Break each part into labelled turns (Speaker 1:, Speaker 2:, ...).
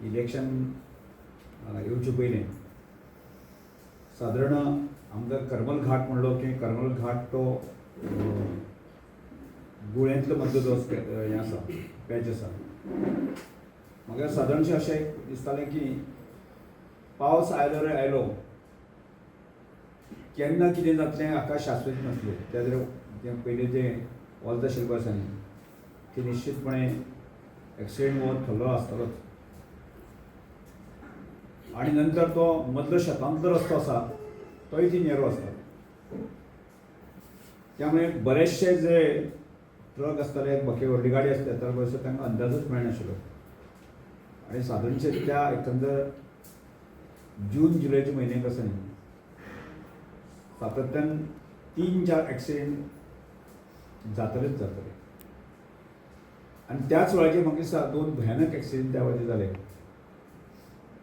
Speaker 1: Election येवचे पयलें सादारण आमकां करमल घाट म्हणलो की करमल घाट तो गुळेंतलो मदलो जो हें आसा, पॅच आसा. म्हाका सादारणशें अशें दिसतालें की पावस आयलो रे आयलो, केन्ना कितें जातलें हाका शाश्वत नासलें. त्या तें पयलीं जें वॉल्त आशिल्लें पळय आसा न्ही, ती निश्चितपणे एक्सिडेंट हो थल्लो आसतलोच. आनी नंतर तो मदलो शेतांतलो रस्तो आसा तोय ती नेरो आसता, त्यामुळे बरेचशे जे ट्रक आसताले, बाकी व्हडली गाडी आसता तर पळय तांकां अंदाजूच मेळनाशिल्लो. आनी सादारणशे त्या एकंदर जून जुलयच्या म्हयन्याक आसा न्ही, सातत्यान 3-4 एक्सिडेंट जातलेच जातले. आनी त्याच वेळाचेर म्हाका दिसता 2 भयानक एक्सिडेंट त्या वेळाचेर जाले.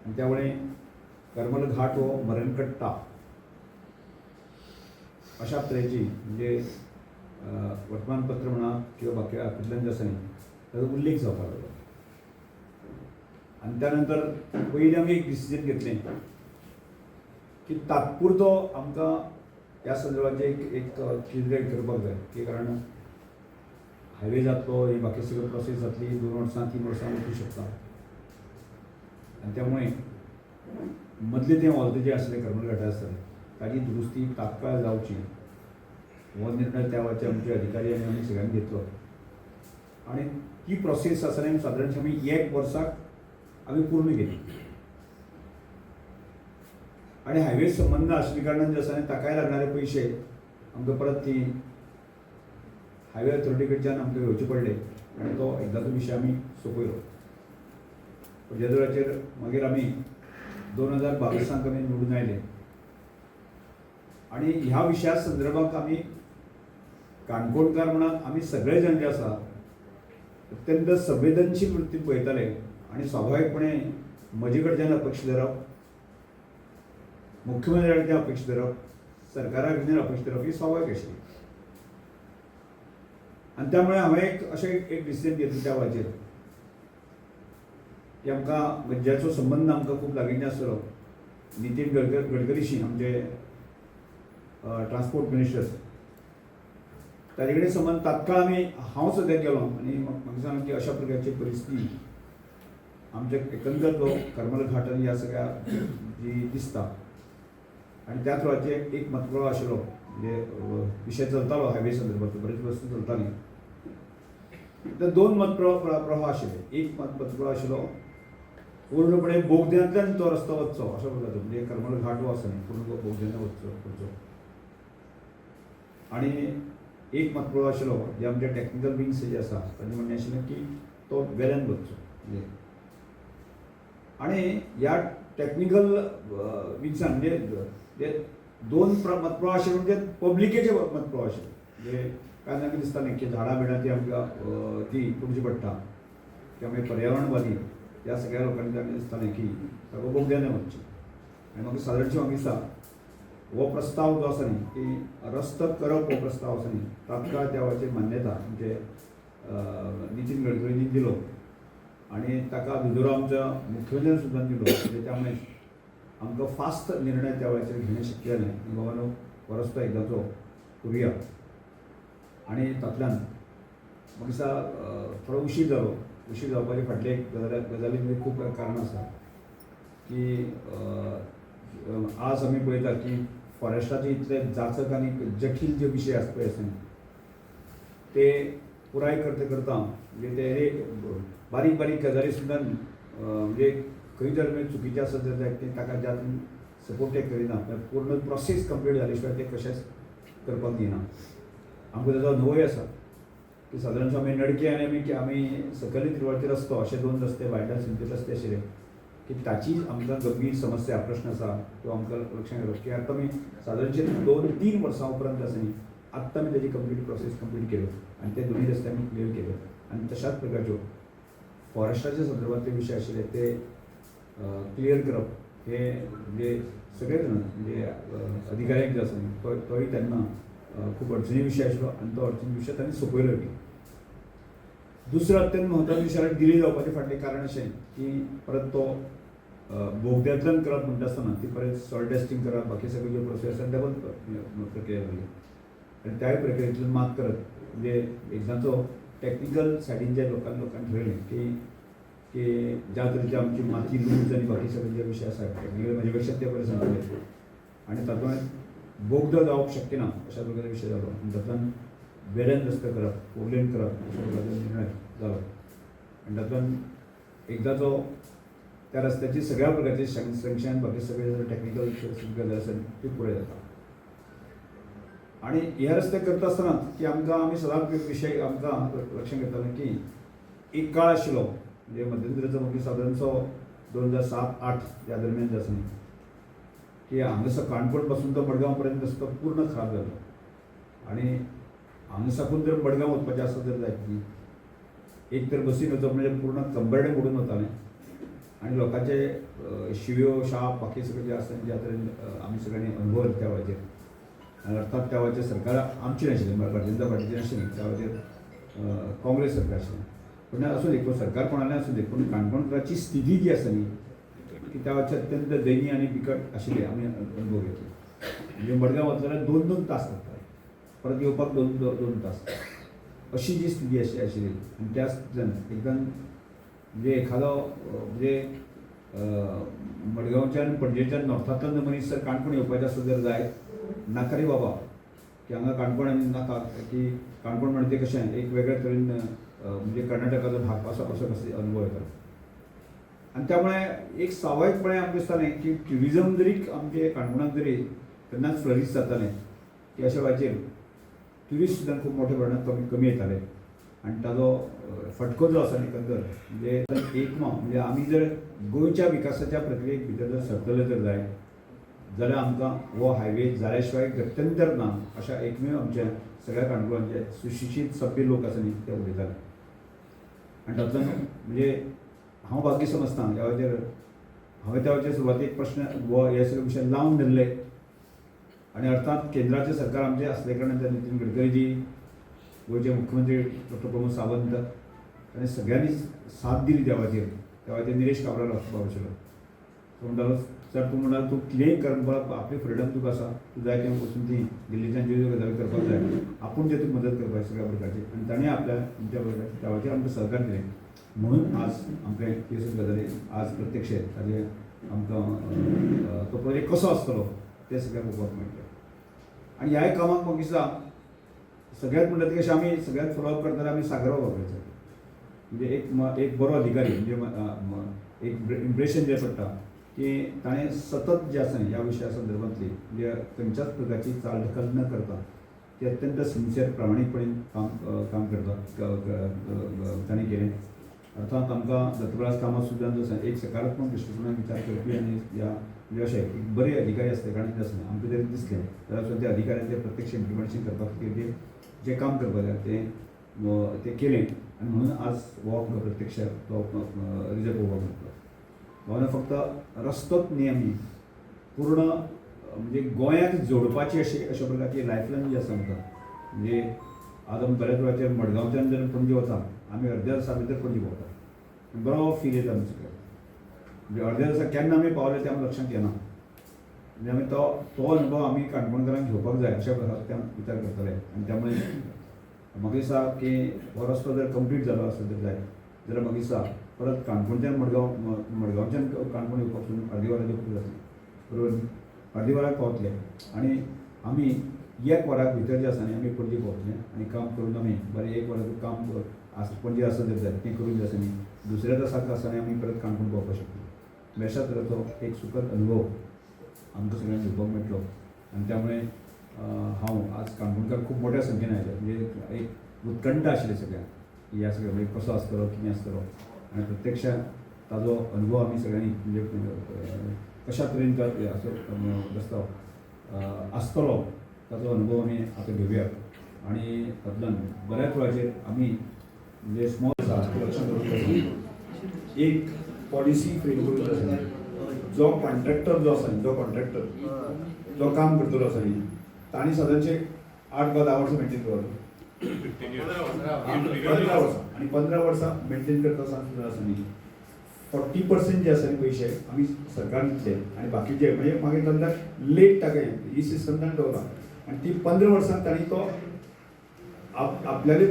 Speaker 1: आनी त्यामुळे करमल घाट हो मरणकट्टा अशा तरेची म्हणजे वर्तमानपत्र म्हणा किंवा बाकी हातूंतल्यान जे आसा न्ही ताजो उल्लेख जावपाक लागलो. आनी त्यानंतर पयलीं आमी एक डिसिजन घेतलें की तात्पुरतो आमकां ह्या संदर्भाचेर एक एक कितें करपाक जाय की कारण हायवे जातलो, ही बाकी सगळी प्रोसेस जातली, 2 वर्सां 3 वर्सां वचूं शकता. आनी त्यामुळे मदलें तें वॉल्त जें आसलें करमल घाटा आसतलें ताजी दुरुस्ती तात्काळ जावची हो निर्णय त्या वेळाचे आमचे अधिकारी आनी आमी सगळ्यांनी घेतलो. आनी ती प्रोसेस आसतना सादारणशें आमी 1 वर्साक आमी पूर्ण केली. आनी हायवे संबंद आशिल्ल्या कारणान जे आसा ताकाय लागणारे पयशे आमकां परत ती हायवे ऑथॉरिटी कडच्यान आमकां घेवचे पडले आनी तो एकदांचो विशय आमी सोंपयलो. ज्या वेळाचेर मागीर आमी 2022 आमी निवडून आयले आनी ह्या विशया संदर्भात आमी काणकोणकार म्हणून आमी सगळे जाण जे आसा अत्यंत संवेदनशील वृत्तीन पळयताले. आनी स्वाभाविकपणे म्हजे कडच्यान अपेक्षा धरप, मुख्यमंत्र्या कडच्यान अपेक्षा धरप, सरकारा कडच्यान अपेक्षा धरप ही स्वाभावीक आशिल्ली. आनी त्यामुळे हांवें एक अशें एक डिसिजन घेतलें त्या वेळाचेर की आमकां ज्याचो संबंद आमकां खूब लागींचे आसलो नितीन गडकरीशी, आमचे ट्रान्सपोर्ट मिनिस्टर, ताजे कडेन संबंद तात्काळ आमी हांव सद्याक गेलो आनी म्हाका सांगलें की अशा प्रकारची परिस्थिती आमच्या एकंदर तो करमल घाट आनी ह्या सगळ्या जी दिसता. आनी त्याच वेळाचेर एक मतप्रवाह आशिल्लो, म्हणजे विशय चलतालो हायवे संदर्भात, बरीच वस्तू चलताली. तर 2 मतप्रवाह प्रवाह आशिल्ले. एक मतप्रवाह आशिल्लो पूर्णपणे बोगद्यांतल्यान तो रस्तो वचचो अशा प्रकारचो, म्हणजे करमल घाट हो आसा न्ही पूर्ण बोगद्यांतल्यान वचचो करचो. आनी एक मतप्रवाह आशिल्लो जे आमचे टॅक्निकल विंग्स जे आसा तांचें म्हणणें आशिल्लें की तो वेल्यान वचचो. म्हणजे आनी ह्या टॅक्निकल विंग्सान म्हणजे 2 मतप्रवाह आशिल्ले, म्हणजे पब्लिकेचे मतप्रवाह आशिल्ले. म्हणजे काय जाणांक दिसतालें की झाडां बिडां ती आमकां ती पडची पडटा, त्यामुळे पर्यावरणवादी ह्या सगळ्या लोकांनी तांकां दिसतालें की सगळो बोगद्यान वचचें. आनी म्हाका सादारणशें म्हाका दिसता हो प्रस्ताव जो आसा न्ही की रस्तो करप हो प्रस्ताव आसा न्ही तात्काळ त्या वेळाचेर मान्यता म्हणजे नितीन गडकरींनी दिलो आनी ताका दुजोरो आमच्या मुख्यमंत्र्यान सुद्दां दिलो. म्हणजे त्यामुळे आमकां फास्ट निर्णय त्या वेळाचेर घेणें शक्य जालें आनी बाबा न्हू हो रस्तो एकदांचो करुया. आनी तातूंतल्यान म्हाका दिसता थोडो उशीर जालो. उशीर जावपाचे फाटले एक गजाली म्हणजे खूब कारणां आसा की आज आमी पळयता की फॉरेस्टाचे इतले जाचक आनी जटील जे विशय आसा पळय आसा ते पुराय करता करता म्हणजे ते बारीक बारीक गजाली सुद्दां म्हणजे खंय जर चुकीचें आसत जाल्यार ते ताका ज्या सपोर्ट ते करिना, पूर्ण प्रोसेस कंप्लीट जाले शिवाय ते कशेंच करपाक दिना. आमकां ताजो अनुभवय आसा की सादारणशे आमी नडके आनी आमी आमी सकयले तिरवाचे रस्तो अशे 2 रस्ते वायल्ड लायफ रस्ते आशिल्ले की ताची आमकां गंभीर समस्या प्रश्न आसा तो आमकां लक्षांत घेवप की आतां आमी सादारणशे 2-3 वर्सां उपरांत आसा न्ही आत्तां आमी ताजी कंप्लीट प्रोसेस कंप्लीट केल्यो आनी ते दोनूय रस्ते आमी क्लियर केले. आनी तशाच प्रकारच्यो फॉरेस्टाच्या संदर्भातले विशय आशिल्ले ते क्लियर करप हे म्हणजे सगळे जाण म्हणजे अधिकाऱ्यांक जे आसा न्ही तोय तेन्ना खूब अडचणी विशय आशिल्लो आनी तो अडचणी विशय तांणी सोंपयलो बी. दुसरो अत्यंत म्हत्वाचो विशय, डिले जावपाचें फाटलें कारण अशें की परत तो बोगद्यांतल्यान करप म्हणटा आसतना ती परत सॉयल टेस्टिंग करप, बाकी सगळ्यो ज्यो प्रोसेस आसा डबल प्रक्रिया जाली आनी त्याय प्रक्रियेंतल्यान मात करत म्हणजे एकदांचो टॅक्निकल सायडीन जे लोकांनी ठरयलें की की ज्या तरेची आमची माती लूज आनी बाकी सगळे जे विशय आसा टॅक्निकल म्हजे पेक्षा ते बरें सांगले आनी तातूंत बोगदो जावप शक्य ना अशा प्रकारचो विशय जालो आनी तातूंत वेल्यान रस्तो करप, फोर लेन करप अशा प्रकारचो निर्णय जालो आनी तातूंत एकदांचो त्या रस्त्याची सगळ्या प्रकारची सँक्शन बाकी सगळे टॅक्निकल गजाली आसा ती पुराय जाता. आनी हे रस्ते करता आसतना की आमकां आमी सदांच विशय आमकां लक्षांत घेताले की एक काळ आशिल्लो म्हणजे मध्यंतराचो मागीर सादारणसो 2007-8 ह्या दरम्यान जे आसा न्ही की हांगासर काणकोण पासून तो मडगांव पर्यंत रस्तो पूर्ण खराब जालो आनी हांगा साकून जर मडगांव वचपाचें आसत जर जायत न्ही, एक तर बसीन वचप म्हणजे पूर्ण कंबरडे मोडून वतालें आनी लोकांचे शिव्यो शाप बाकी सगळें जें आसा ज्या तरेन आमी सगळ्यांनी अनुभव त्या वेळाचेर. आनी अर्थात त्या वेळाचेर सरकार आमचें नाशिल्लें, भारतीय जनता पार्टीचें नाशिल्लें, त्या वेळाचेर काँग्रेस सरकार आशिल्लें. पूण आसूं दी, पूण सरकार कोणालें आसूं दी, पूण काणकोणकाराची स्थिती जी आसा न्ही ती त्या वेळाचेर अत्यंत दयनीय आनी बिकट आशिल्ली, आमी अनुभव घेतले. म्हणजे मडगांव वतले जाल्यार 2-2 तास लागताले, परत येवपाक 2-2 तास, अशी जी स्थिती अशी आशिल्ली. आनी त्या स्थितींतल्यान एकदम म्हणजे एखादो म्हणजे मडगांवच्यान पणजेच्यान नॉर्थांतल्यान जर मनीस जर काणकोण येवपाचें आसत जर जायत, नाका रे बाबा की हांगा काणकोण आनी नाका की काणकोण म्हणजे कशें एक वेगळे तरेन म्हणजे कर्नाटकाचो भाग असो असो कसो अनुभव येतालो. आनी त्यामुळे एक स्वाभाविकपणे आमकां दिसतालें की ट्युरिजम जरी आमचे काणकोणांत जरी तेन्नाच फ्लरीश जातालें की अशा वेळाचेर ट्युरिस्ट सुद्दां खूब मोठ्या प्रमाणात कमी कमी येताले आनी ताजो फटको जो आसा एकंदर म्हणजे एक म्हणजे आमी जर गोंयच्या विकासाच्या प्रक्रियेक भितर जर सरतले जर जाय जाल्यार आमकां हो हायवे जाल्या शिवाय गत्यंतर ना अशा एकमेव आमच्या सगळ्या काणकोणाचे सुशिक्षीत सभ्य लोक आसा न्ही ते उलयताले. आनी तातूंतल्यान म्हणजे हांव भाग्य समजता ह्या वेळाचेर हांवें त्या वेळाचेर सुरवातीक प्रश्न हो हे सगळे विशय लावन धरले आनी अर्थात केंद्राचें सरकार आमचें आसले कारणान त्या नितीन गडकरीजी, गोंयचे मुख्यमंत्री डॉक्टर प्रमोद सावंत ताणें सगळ्यांनी साथ दिली त्या वेळाचेर. त्या वेळाचेर निलेश काब्राल बाब आशिल्लो, तो म्हणटालो सर तूं म्हणटा तूं कितेंय कर, आपली फ्रिडम तुका आसा, तूं जाय तें वचून ती दिल्लीच्यान ज्यो ज्यो गजाली करपाक जाय आपूण ते तुका मदत करपाक सगळ्या प्रकारची. आनी ताणें आपल्या आमच्या प्रकारचे त्या वेळाचेर आमकां सहकार दिलें म्हणून आज आमकां ह्यो सगळ्यो गजाली आज प्रत्यक्ष ताजे आमकां तो प्रोजेक्ट कसो आसतलो तें सगळें पळोवपाक मेळटलें. आनी ह्याय कामाक म्हाका दिसता सगळ्यात म्हणटा ती कशें आमी सगळ्यात फॉलोअप करतना आमी सागर वापरायचो म्हणजे एक बरो अधिकारी म्हणजे एक इम्प्रेशन जें पडटा की ताणें सतत जें आसा न्ही ह्या विशया संदर्भांतली म्हणजे खंयच्याच प्रकारची चालढकल न करता ती अत्यंत सिन्सियर प्रामाणीकपणे काम काम करता ताणें केलें. अर्थात आमकां दत्तप्रसाद कामत सुद्दां जो आसा एक सकारात्मक दृश्टिकोनान विचार करपी आनी ह्या म्हणजे अशें एक बरे अधिकारी आसले कारणान जें आसा आमकां जरी दिसलें जाल्यार सुद्दां त्या अधिकाऱ्यान प्रत्यक्ष इम्प्लिमेंटेशन करपा खातीर तें जें काम करपाक जाय तें तें केलें आनी म्हणून आज हो आमकां प्रत्यक्ष तो रिजल्ट पळोवपाक मेळटलो. भावना फक्त रस्तोच न्ही आमी पूर्ण म्हणजे गोंयाक जोडपाची अशी अशा प्रकारची लायफलायन जी आसा आमकां म्हणजे आज आमी बऱ्याच वेळाचेर मडगांवच्यान जर पणजे वता आमी अर्द्या दिसा भितर पणजे पावता, बरो फील येता आमचो सगळ्याक. म्हणजे अर्द्या दिसा केन्ना आमी पावले तें आमकां लक्षांत येना, म्हणजे आमी तो तो अनुभव आमी काणकोणकारांक घेवपाक जाय अशा प्रकारचे आमी विचार करतले. आनी त्यामुळे म्हाका दिसता की हो रस्तो जर कंप्लीट जालो आसत जर जायत जाल्यार म्हाका दिसता परत काणकोणच्यान मडगांव, मडगांवच्यान काणकोण येवपाक सुद्दां अर्दी वरांचे खूब जातलें, बरोबर न्ही? अर्दी वराक पावतले आनी आमी एक वराक भितर जें आसा न्ही आमी पणजे पावतले आनी काम करून आमी बरें एक वराचें काम आस पणजे आसत जर जाय तें करून जें आसा न्ही दुसऱ्या तासाक आसा न्ही आमी परत काणकोण पावपाक शकतले. अशा तरेचो एक सुखद अनुभव आमकां सगळ्यांक घेवपाक मेळटलो आनी त्यामुळे हांव आज काणकोणकार खूब मोठ्या संख्येन आयले, म्हणजे एक उत्कंठा आशिल्ली सगळ्यांक की ह्या सगळ्या म्हणजे कसो आसतलो कितें आसतलो आनी प्रत्यक्ष ताजो अनुभव आमी सगळ्यांनी म्हणजे कशा तरेन तो असो रस्तो आसतलो ताजो अनुभव आमी आतां घेवया. आनी तातूंतल्यान बऱ्याच वेळाचेर आमी म्हणजे स्मॉल आसा लक्षांत दवरून एक पॉलिसी फ्रेम करून आसा जो कॉन्ट्रॅक्टर जो आसा जो कॉन्ट्रॅक्टर जो काम करतलो आसा न्ही तांणी सादारणशे 8 वा 10 वर्सां मेंटेन दवरलो. 15 वर्सां आनी 15 वर्सां मेंटेन करता आसतना आसा न्ही, 40% जे आसा न्ही पयशे आमी सरकार दितले आनी बाकीचे म्हणजे मागीर तांकां लेट ताका ही सिस्टम ताणें दवरला. आनी ती 15 वर्सां तांणी तो आपल्याले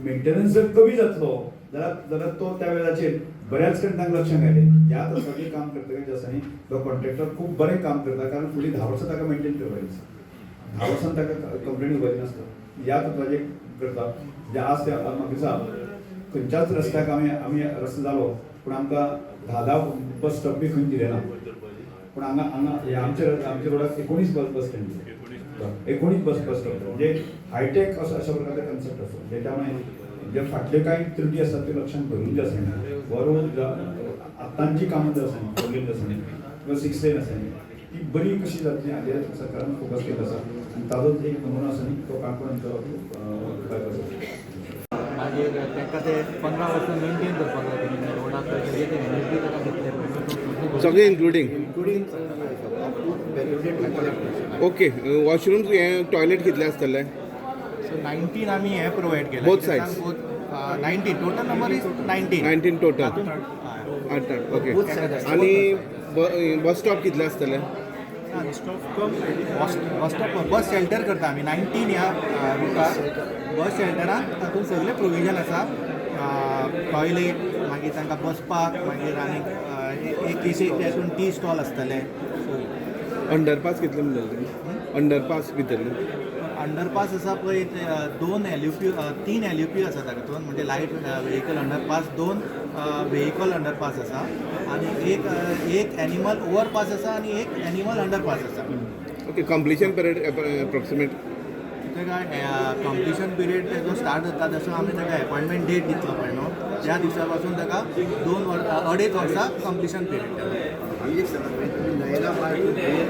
Speaker 1: मेंटेनन्स जर कमी जातलो जाल्यार तो त्या वेळाचेर बऱ्याच कडेन तांकां लक्षांत आयलें, ह्या तत्वाचेर काम करतकीर जे आसा न्ही, तो कॉन्ट्रॅक्टर खूब बरें काम करता, कारण फुडलीं 10 वर्सां ताका मेंटेन करपाचें आसा. 10 वर्सां ताका कंप्लेन येवपाची नासता. ह्या तत्वाचेर करता. म्हणजे आज ते म्हाका दिसा खंयच्याच रस्त्याक आमी रस्तो जालो, पूण आमकां धा धा बस स्टॉप बी खंय दिले ना. पूण हांगा हे आमच्या रोडाक 19 बस बस स्टँड दिले, 19 बस बस स्टॉप. म्हणजे हायटेक असो अशा प्रकारचा कन्सेप्ट असतो. म्हणजे त्यामुळे जे फाटले कांय त्रुटी आसात त्यो लक्षात धरून जे आसा न्ही, बरो आतांची कामां जे आसा न्ही, 4 लेन आसा न्ही किंवा 6 लेन आसा न्ही, ती बरी कशी जातली हाजेर सरकारान फोकस केल्लो आसा आनी ताजोच एक नमुनो आसा न्ही तो काणकोण बायपास आसा.
Speaker 2: मागीर तांकां ते 15 वर्सां मेंटेन करपाक जाय. तेणी रोडाक कितें ते एनर्जी ताका घेतले पळय.
Speaker 3: सगळे including?
Speaker 4: Including up to
Speaker 3: okay. Washrooms हे टॉयलेट कितले आसतले?
Speaker 2: सो 19 आमी हे प्रोवायड केले.
Speaker 3: Both sides?
Speaker 2: 19, total number is 19.
Speaker 3: 19 total, आठ आठ. ओके, आनी बस स्टॉप कितले आसतले?
Speaker 2: बस स्टॉप, बस शेल्टर करता आमी 19 ह्या रुटार. बस शेल्टरान तातूंत सगळें प्रोविजन आसा, टॉयलेट, मागीर तांकां बसपाक, मागीर आनीक एक तातूंत टी स्टॉल आसतले.
Speaker 3: अंडरपास कितले म्हणलेले तुमी, अंडरपास भितरले?
Speaker 2: अंडरपास आसा पळय, ते, दोन एलयुपी, तीन एलयुपी आसा तातूंत, म्हणजे लायट व्हेकल अंडरपास, दोन व्हेकल अंडरपास आसा आनी एक एनिमल ओवरपास आसा आनी एक एनिमल अंडरपास आसा.
Speaker 3: Okay, completion period approximate?
Speaker 2: ताका कंप्लिशन पिरियड तेजो स्टार्ट जाता तसो आमी ताका अपॉयंटमेंट डेट दितलो पळय न्हू, त्या दिसा पासून ताका दोन वर अडेच वर्सां कंप्लिशन पिरियड ताजो.
Speaker 4: आमी एक सांगा, तुमी नयना पार्क, नयना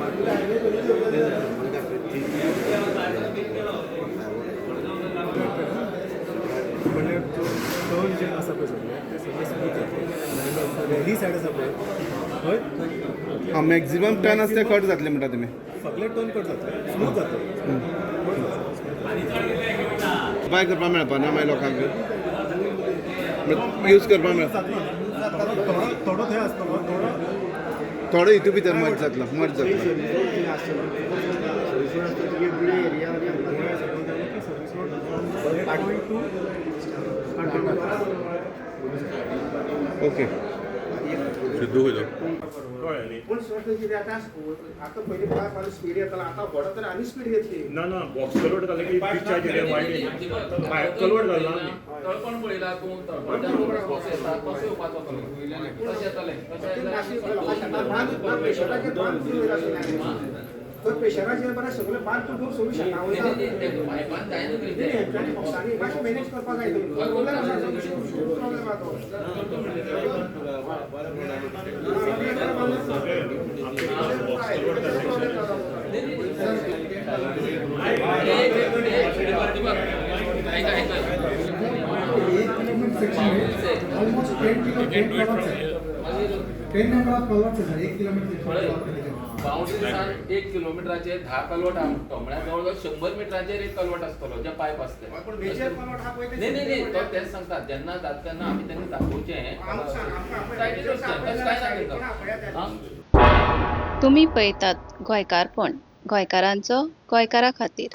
Speaker 4: पार्क.
Speaker 5: म्हणजे जो टर्न जे आसा पळय सगळे ते सगळे स्मूथ जातले. रॅली सायड आसा पळय हय.
Speaker 3: हां, मॅक्झिमम टर्न आसते कट जातले म्हणटा तुमी?
Speaker 5: सगळे टर्न कट जातले, स्मूथ जातले.
Speaker 3: बाय करपाक मेळपा ना मागीर लोकांक यूज करपाक मेळपा?
Speaker 5: जातलो थोडो थोडो, थंय आसतलो थोडो.
Speaker 3: थोडो हितू भितर मर्ज जातलो, मर्ज जातलो.
Speaker 4: सर्वीस रोड आसता तुगे blue area.
Speaker 5: Service road point two.
Speaker 3: Okay.
Speaker 6: पूण सर, कितें आतां, आतां पयलीं पांच पांच स्पीड येतालो, आतां व्हडा तर आनी स्पीड येतली.
Speaker 7: ना ना, बॉक्स कलवर्ट घातले की ब्रिजाचेर वायट कलवर्ट घालना आमी.
Speaker 8: तळपण पळयला तूं? तळपणच्यान रस्तो येता तसो येवपाचो, तशें येतलें तशें.
Speaker 6: प्रेशराचेर बांद करून वयता आशिल्लें तर प्रेशराचेर बरें सगळें बांद तूं सोडूं शकता वयता.
Speaker 8: पायपान जायना.
Speaker 6: हेंच्यांनी बॉक्सांनी मातशें मॅनेज करपाक जाय. प्रॉब्लेम आसा, प्रॉब्लेम आसा तो.
Speaker 7: बॉक्स कलवर्ट घातले.
Speaker 8: ऐका ऐका.
Speaker 9: 1 किलोमीटर सेक्शन में ऑलमोस्ट 10 किलो 10 कलवर्ट्स है. 10 नंबर ऑफ कलवर्ट्स है सर, 1 किलोमीटर सेक्शन.
Speaker 8: बाउंड्री सान 1 किलोमिटराचेर 10 कलवट आहा म्हणटा, म्हळ्यार जवळ जवळ 100 मिटराचेर एक कलवट आसतलो जे पायप आसतले.
Speaker 6: पूण मेजर कलवर्ट आहा पळय ते.
Speaker 8: न्ही न्ही न्ही, तो तेच सांगता, जेन्ना जाता तेन्ना आमी तेन्ना दाखोवचें.
Speaker 6: आमकां सांग, आमकां
Speaker 8: सायडीन वचचें, तशें कांय ना तेंकां. आं.
Speaker 10: तुमी पळयतात गोंयकारपण, गोंयकारांचो गोंयकारा खातीर.